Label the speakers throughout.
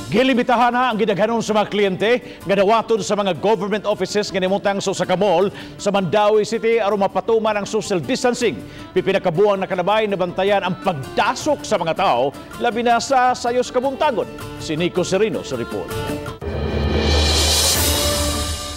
Speaker 1: Gilimitahan na ang gidaghanon sa mga kliyente nga dawaton sa mga government offices nga nimutang sa usa ka mall sa Mandaue City aron mapatuman ang social distancing. Pipila ka buwang nakalabay, nabantayan ang pagdasok sa mga tao, labi na sa sayos kabuntagon. Si Nico Serino sa report.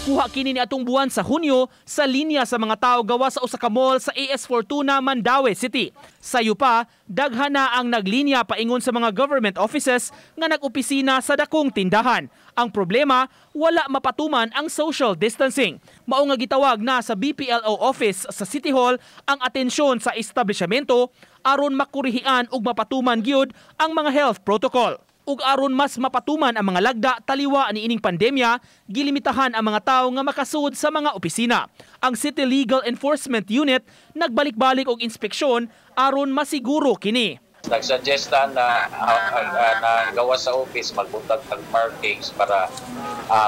Speaker 2: Kuha kini ni atong buwan sa Hunyo sa linya sa mga tao gawa sa usa ka mall sa AS Fortuna, Mandaue City. Sayo pa, daghan na ang naglinya paingon sa mga government offices nga nag-opisina sa dakong tindahan. Ang problema, wala mapatuman ang social distancing. Mao nga gitawag na sa BPLO office sa City Hall ang atensyon sa establishmento aron makurihian ug mapatuman gyud ang mga health protocol. Ug aron mas mapatuman ang mga lagda taliwa ni ining pandemya, gilimitahan ang mga tawo nga makasud sa mga opisina. Ang City Legal Enforcement Unit nagbalik-balik og inspeksyon aron masiguro kini.
Speaker 3: Nagsuggest na na gawa sa office magbutang ng markings para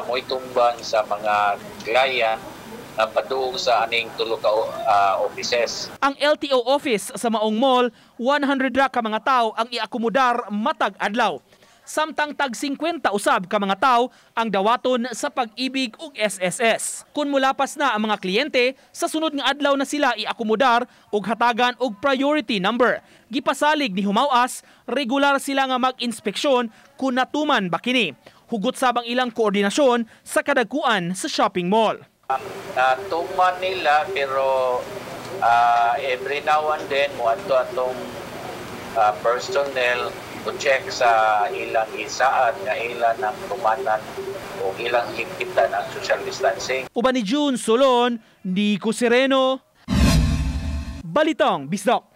Speaker 3: moitumbang sa mga client na padung sa aning tulo ka offices.
Speaker 2: Ang LTO office sa maong mall, 100 ra ka mga tawo ang iakomodar matag adlaw. Samtang tag 50 usab ka mga tawo ang dawaton sa Pag-IBIG ug SSS. Kung mulapas na ang mga kliyente, sa sunod nga adlaw na sila iakomodar ug hatagan og priority number. Gipasalig ni Humawas, regular sila nga mag-inspeksyon kung natuman ba kini. Hugot sabang ilang koordinasyon sa kadagkuan sa shopping mall.
Speaker 3: Natuman nila, pero every now and then moadto atong personnel to check sa ilang isaad nga ilan ang tumanan o ilang higpitan ang social distancing.
Speaker 2: Uban ni June Solon, Nico Sereno, Balitang Bisdak.